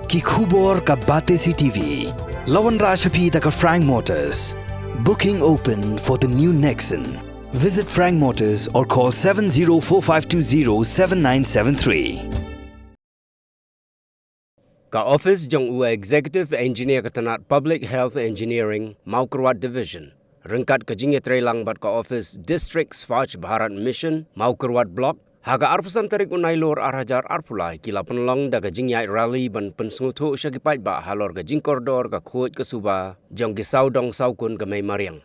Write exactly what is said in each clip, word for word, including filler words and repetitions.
Ki khubor ka Batesi T V. La wanrah sha phi da ka Frank Motors. Booking open for the new Nexon. Visit Frank Motors or call seven zero four five two zero seven nine seven three. Ka office jong u Executive Engineer ka tnat Public Health Engineering, Mawkyrwat Division, ryngkat ka jingïatreilang bad ka office District Swachh Bharat Mission, Mawkyrwat Block, ha ka arphew san tarik u Nailur ar hajar arphew lai ki la pynlong da ka jingïaid rally ban pynsngewthuh sha ki paidbah halor ka jingkordor ka khuid ka suba jong ki sawdong sawkun ka mei mariang.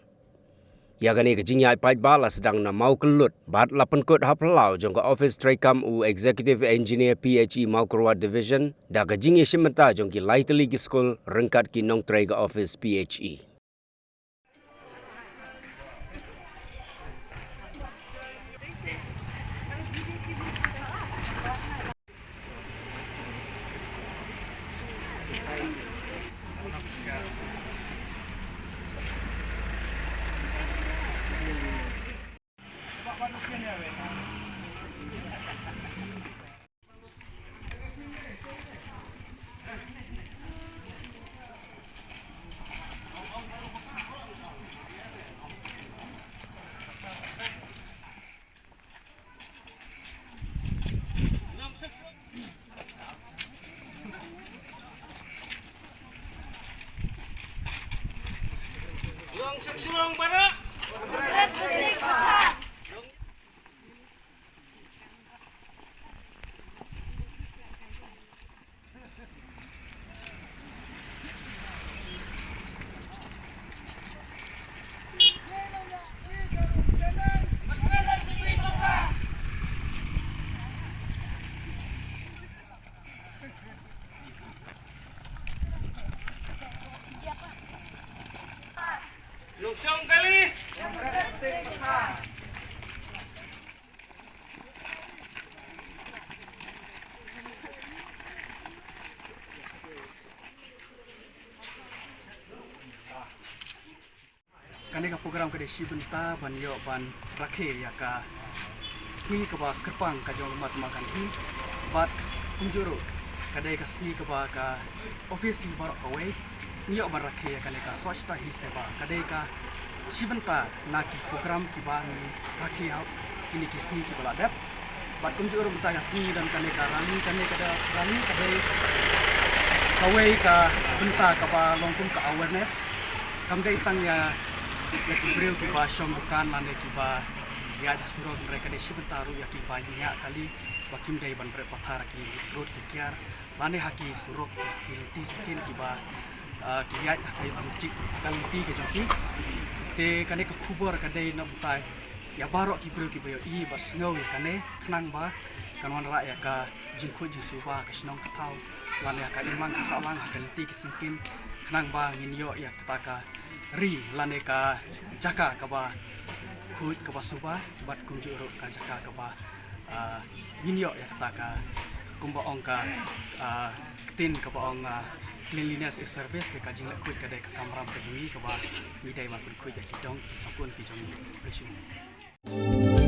Ïa kane ka jingïaid paidbah la sdang na Mawkyllut bad la pynkut ha phyllaw jong ka office treikam u Executive Engineer P H E Mawkyrwat Division da ka jingïashim bynta jong ki lai tylli ki skul ryngkat ki nongtrei ka office P H E. Kane ka program ka dei shi bynta ban ïoh ban rakhe ïa ka sngi kaba kyrpang ka jong u Mahatma Gandhi. Bad kumjuh ruh ka dei ka sngi kaba ka office hi baroh kawei ngi ïoh ban rakhe ïa kane ka Swachhata Hi Seva. Ka dei ka shi bynta na ki program kiba ngi rakhe ha kine ki sngi kiba la dep. Bad kumjuh ruh mynta ka sngi don kane ka rally, kane ka da rally ka dei kawei ka bynta kaba long kum ka awareness. Kam dei tang ïa, ïa ki briew kiba shong dukan lane kiba ïaid ha surok, hynrei ka dei shi bynta ruh ïa kiba ïaid kali ba kim dei ban bret pathar ha ki rud ki kiar lane ha ki surok, ki lynti skin kiba, ah, ki ïaid ha ka ïoh ka lynti ka jong ki. Te kane ka khubor ka dei na bynta ïa baroh ki briew kiba ïohi bad sngew ïa kane khnang ba kan wanrah ïa ka jingkhuid jingsuba ka shnong ka thaw lane ïa ka imlang ka sahlang ha ka lynti ka syngkien khnang ba ngin ïoh ïa kata ka ri lane ka jaka kaba khuid kaba suba bad kumjuh ruh ka jaka kaba, ah, ngin ïoh ïa kata ka kumba ong ka, ah, ktien kaba ong, ah, cleanliness is service, te ka jingleh khuid ka dei ka kamram ka jong ngi kaba ngi dei ban pynkhuid ïa ki dong ki sawkun ki jong ngi. Khublei shibun.